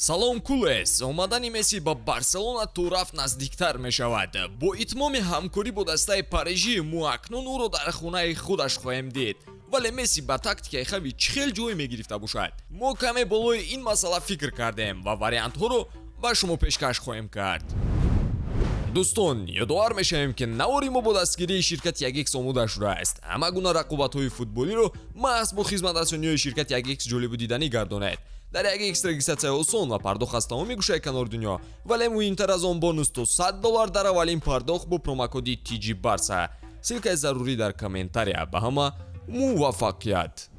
Салом, кулес! Омадани Месси ба Барселона торафт наздиктар мешавад. Бо итмоми ҳамкорӣ бо дастаи Парижӣ мо акнун ӯро дар хонаи худаш хоҳем дид. Вале Месси ба тактикаи Хави чӣ хел ҷой мегирифта бошад? Мо каме болои ин масъала фикр кардем ва вариантҳоро ба шумо пешкаш хоҳем кард. Дӯстон, ёдовар мешавем, ки навори мо бо дастгирии ширкати 1X омода шудааст. Ҳама гуна рақобатҳои футболиро маҳз бо хизматрасониҳои ширкати 1X ҷолибу диданӣ гардонед. Дар 1X регистрация осон ва пардохт аз тамоми гӯшаи канори дунё, вале муҳимтар аз он, бонус то 100 доллар дар аввалин пардохт бо промокоди TG Барса. Ссылка и зарурӣ дар комментария. Ба ҳама муваффақият!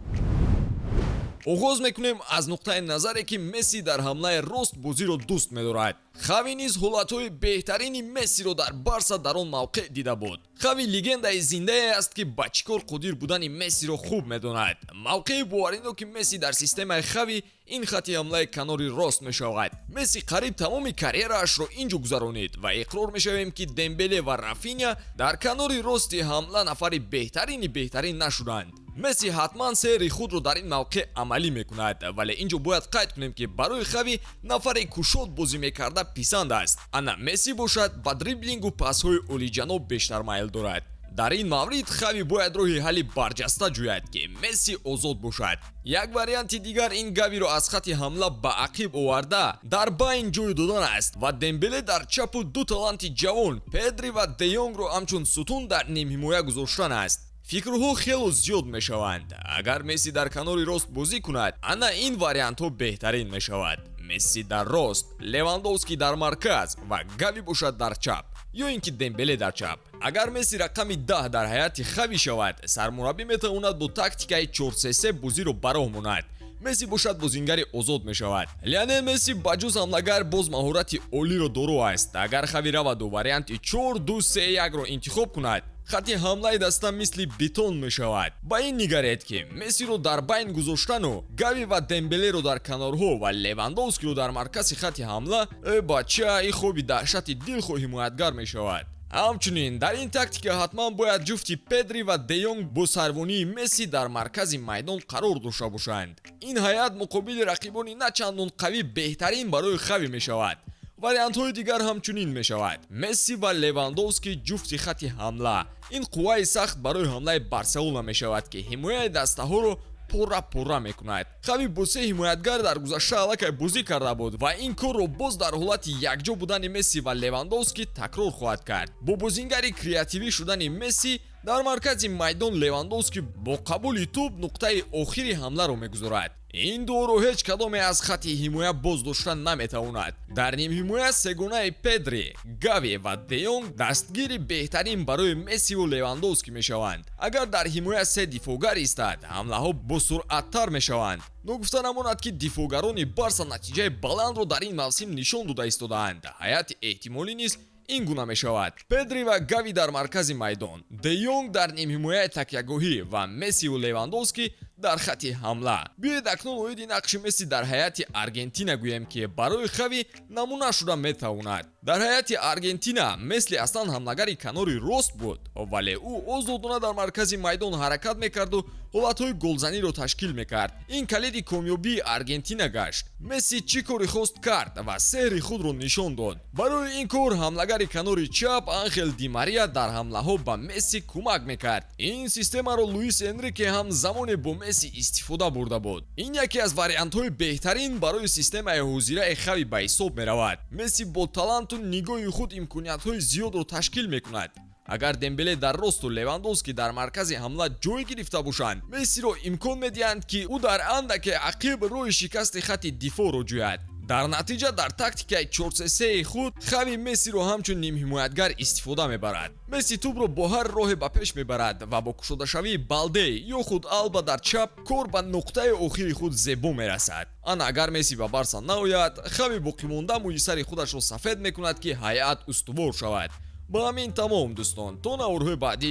Оғоз мекунем аз нуқтаи назаре, ки Месси дар ҳамлаи рост бозиро дӯст медорад. Хави низ ҳолатҳои беҳтарини Мессиро дар Барса дар он мавқеъ дида буд. Хави легендаи зиндае аст, ки ба чӣ кор қодир будани Мессиро хуб медонад. Мавқеи бовариноки Месси дар системаи Хави ин хати ҳамлаи канори рост мешавад. Месси қариб тамоми карьераашро ин ҷо гузаронид ва иқрор мешавем, ки Дембеле ва Рафиня дар канори рости ҳамла нафари беҳтарини беҳтарин нашуданд. Месси ҳатман сеҳри худро дар ин мавқеъ амалӣ мекунад, вале ин ҷо бояд қайд кунем, ки барои Хави нафаре кушод бозӣ мекарда писанд аст. Ана Месси бошад, ба дриблингу пасҳои олиҷаноб бештар майл дорад. Дар ин маврид Хави бояд роҳи ҳалли барҷаста ҷӯяд, ки Месси озод бошад. Як варианти дигар ин Гавиро аз хати ҳамла ба ақиб оварда, дар байн ҷой додан аст ва Дембеле дар чапу ду таланти ҷавон, Педри ва Деёнгро ҳамчун сутун дар нимҳимоя гузоштан аст. Фикрҳо хело зиёд мешаванд. Агар Месси дар канори рост бозӣ кунад, ана ин вариантҳо беҳтарин мешавад: Месси дар рост, Левандовский дар марказ ва Гави бошад дар чап ё ин ки Дембеле дар чап. Агар Месси рақами 10 дар ҳайати Хави шавад, сармураббӣ метавонад бо тактикаи 4-3-3 бозиро ба роҳ монад. Месси бошад, бозингари озод мешавад. Лионел Месси ба ҷуз ҳамлагар боз маҳорати олиро доро аст. Агар Хави раваду варианти 4-2-3-1-ро интихоб кунад, хати ҳамлаи даста мисли бетон мешавад. Ба ин нигаред, ки Мессиро дар байн гузоштану Гави ва Дембелеро дар канорҳо ва Левандовскиро дар маркази хати ҳамла, э бача, и хоби даҳшати дилхоҳ ҳимоятгар мешавад. Ҳамчунин дар ин тактика ҳатман бояд ҷуфти Педри ва Деёнг бо сарвонии Месси дар маркази майдон қарор дошта бошанд. Ин ҳайат муқобили рақибони на чандон қавӣ беҳтарин барои Хави мешавад. Вариантҳои дигар ҳамчунин мешавад: Месси ва Левандовски ҷуфти хати ҳамла. Ин қувваи сахт барои ҳамлаи Барселона мешавад, ки ҳимояи дастаҳоро пурра пурра мекунад. Хави бо се ҳимоятгар дар гузашта аллакай бозӣ карда буд ва ин корро боз дар ҳолати якҷо будани Месси ва Левандовски такрор хоҳад кард. Бо бозингари креативӣ шудани Месси дар маркази майдон, Левандовски бо қабули тӯб нуқтаи охири ҳамларо мегузорад. Ин дуоро ҳеҷ кадоме аз хати ҳимоя боз дошта наметавонад. Дар нимҳимоя сегонаи Педри, Гави ва Деёнг дастгири беҳтарин барои Мессиву Левандовски мешаванд. Агар дар ҳимоя се дифоъгар истад, ҳамлаҳо босуръаттар мешаванд. Ногуфта намонад, ки дифоъгарони Барса натиҷаи баландро дар ин мавсим нишон дода истодаанд. Ҳайати эҳтимолӣ низ ин гуна мешавад: Педри ва Гави дар маркази майдон, Деёнг дар нимҳимояи такягоҳӣ ва Мессиву Левандовски дар хати ҳамла. Биёед, акнун оиди нақши Месси дар ҳайати Аргентина гӯем, ки барои Хави намуна шуда метавонад. Дар ҳайати Аргентина Месси аслан ҳамлагари канори рост буд, вале ӯ озодона дар маркази майдон ҳаракат мекарду ҳолатҳои голзаниро ташкил мекард. Ин калиди комёбии Аргентина гашт. Месси чӣ коре хост кард ва сеҳри худро нишон дод. Барои ин кор ҳамлагари канори чап Анхел Ди Мария дар ҳамлаҳо ба Месси кӯмак мекард. Ин системаро Луис Энрике ҳам замоне бо Месси истифода бурда буд. Ин яке аз вариантҳои беҳтарин барои системаи ҳозираи Хави ба ҳисоб меравад. Месси бо таланту нигоҳи худ имкониятҳои зиёдро ташкил мекунад. Агар Дембеле дар росту Левандовски дар маркази ҳамла ҷой гирифта бошанд, Мессиро имкон медиҳанд, ки ӯ дар андаке ақиб роҳи шикасти хати дифоъро ҷӯяд. Дар натиҷа дар тактикаи 4-3-3 худ Хави Мессиро ҳамчун нимҳимоятгар истифода мебарад. Месси тӯбро бо ҳар роҳе ба пеш мебарад ва бо кушодашавии Балде ё худ Алба дар чап кор ба нуқтаи охири худ зебо мерасад. Ана агар Месси ба Барса наояд, Хави боқимонда мӯи сари худашро сафед мекунад, ки ҳайат устувор шавад. Ба ҳамин тамом, дӯстон. То наворҳои баъдӣ,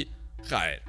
хайр.